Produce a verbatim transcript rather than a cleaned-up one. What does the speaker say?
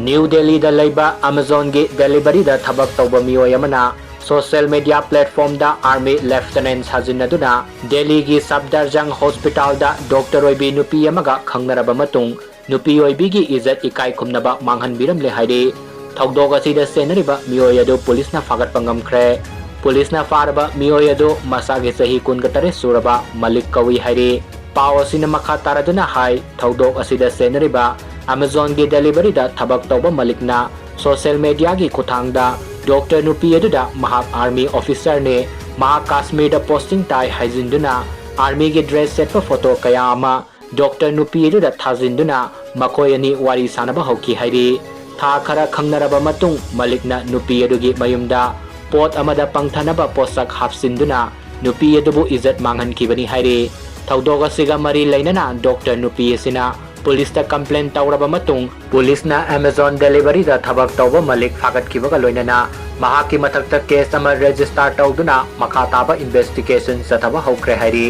New ꯗꯦꯜꯂꯤꯗ ꯂꯩꯕ ꯑꯦꯃꯥꯖꯣꯟꯒꯤ ꯗꯦꯂꯤꯚꯔꯤꯗ ꯊꯕꯛ ꯇꯧꯕ ꯃꯤꯑꯣꯏ ꯑꯃꯅ ꯁꯣꯁꯤꯌꯦꯜ ꯃꯤꯗꯤꯌꯥ ꯄ꯭ꯂꯦꯠꯐꯣꯔꯝꯗ ꯑꯥꯔꯃꯤ ꯂꯦꯐꯇꯤꯅꯦꯟꯠ ꯁꯥꯖꯤꯟꯅꯗꯨꯅ ꯗꯦꯜꯂꯤꯒꯤ ꯁꯐꯗꯔꯖꯪ ꯍꯣꯁꯄꯤꯇꯥꯜꯗ ꯗꯣꯛꯇꯔ ꯑꯣꯏꯕꯤ ꯅꯨꯄꯤ ꯑꯃꯒ ꯈꯪꯅꯔꯕ ꯃꯇꯨꯡ ꯅꯨꯄꯤ ꯑꯣꯏꯕꯤꯒꯤ ꯏꯖꯠ ꯏꯀꯥꯏ ꯈꯨꯝꯅꯕ ꯃꯥꯡꯍꯟꯕꯤꯔꯝꯂꯦ ꯍꯥꯏꯔꯤ꯫ ꯊꯧꯗꯣꯛ ꯑꯁꯤꯗ ꯆꯦꯟꯅꯔꯤꯕ ꯃꯤꯑꯣꯏ ꯑꯗꯨ ꯄꯨꯂꯤꯁꯅ ꯐꯥꯒꯠꯄ ꯉꯝꯈ꯭ꯔꯦ꯫ ꯄꯨꯂꯤꯁꯅ ꯐꯥꯔꯕ ꯃꯤꯑꯣꯏ ꯑꯗꯨ ꯃꯁꯥꯒꯤ ꯆꯍꯤ ꯀꯨꯟꯒ ꯇꯔꯦꯠ ꯁꯨꯔꯕ ꯃꯂꯤꯛ ꯀꯧꯏ ꯍꯥꯏꯔꯤ꯫ ꯄꯥꯎ ꯑꯁꯤꯅ ꯃꯈꯥ ꯇꯥꯔꯗꯨꯅ ꯍꯥꯏ, ꯊꯧꯗꯣꯛ ꯑꯁꯤꯗ ꯆꯦꯟꯅꯔꯤꯕ ꯑꯦꯃꯥꯖꯣꯟꯒꯤ ꯗꯦꯂꯤꯚꯔꯤꯗ ꯊꯕꯛ ꯇꯧꯕ ꯃꯂꯤꯛꯅ ꯁꯣꯁꯤꯌꯦꯜ ꯃꯤꯗꯤꯌꯥꯒꯤ ꯈꯨꯠꯊꯥꯡꯗ ꯗꯣꯛꯇꯔ ꯅꯨꯄꯤ ꯑꯗꯨꯗ ꯃꯍꯥꯛ ꯑꯥꯔꯃꯤ ꯑꯣꯐꯤꯁꯔꯅꯤ, ꯃꯍꯥꯛ ꯀꯥꯁꯃꯤꯔꯗ ꯄꯣꯁꯇꯤꯡ ꯇꯥꯏ ꯍꯥꯏꯖꯤꯟꯗꯨꯅ ꯑꯥꯔꯃꯤꯒꯤ ꯗ꯭ꯔꯦꯁ ꯁꯦꯠꯄ ꯐꯣꯇꯣ ꯀꯌꯥ ꯑꯃ ꯗꯣꯛꯇꯔ ꯅꯨꯄꯤ ꯑꯗꯨꯗ ꯊꯥꯖꯤꯟꯗꯨꯅ ꯃꯈꯣꯏ ꯑꯅꯤ ꯋꯥꯔꯤ ꯁꯥꯅꯕ ꯍꯧꯈꯤ ꯍꯥꯏꯔꯤ꯫ ꯊꯥ ꯈꯔ ꯈꯪꯅꯔꯕ ꯃꯇꯨꯡ ꯃꯂꯤꯛꯅ ꯅꯨꯄꯤ ꯑꯗꯨꯒꯤ ꯃꯌꯨꯝꯗ ꯄꯣꯠ ꯑꯃꯗ ꯄꯪꯊꯅꯕ ꯄꯣꯠꯁꯛ ꯍꯥꯞꯆꯤꯟꯗꯨꯅ ꯅꯨꯄꯤ ꯑꯗꯨꯕꯨ ꯏꯖꯠ ꯃꯥꯡꯍꯟꯈꯤꯕꯅꯤ ꯍꯥꯏꯔꯤ꯫ ꯊꯧꯗꯣꯛ ꯑꯁꯤꯒ ꯃꯔꯤ ꯂꯩꯅꯅ ꯗꯣꯛꯇꯔ ꯅꯨꯄꯤ ꯑꯁꯤꯅ ꯄꯨꯂꯤꯁꯇ ꯀꯝꯄ꯭ꯂꯦꯟ ꯇꯧꯔꯕ ꯃꯇꯨꯡ ꯄꯨꯂꯤꯁꯅ ꯑꯦꯃꯥꯖꯣꯟ ꯗꯦꯂꯤꯚꯔꯤꯗ ꯊꯕꯛ ꯇꯧꯕ ꯃꯂꯤꯛ ꯐꯥꯒꯠꯈꯤꯕꯒ ꯂꯣꯏꯅꯅ ꯃꯍꯥꯛꯀꯤ ꯃꯊꯛꯇ ꯀꯦꯁ ꯑꯃ ꯔꯦꯖꯤꯁꯇꯥꯔ ꯇꯧꯗꯨꯅ ꯃꯈꯥ ꯇꯥꯕ ꯏꯟꯚꯦꯁꯇꯤꯒꯦꯁꯟ ꯆꯠꯊꯕ ꯍꯧꯈ꯭ꯔꯦ ꯍꯥꯏꯔꯤ꯫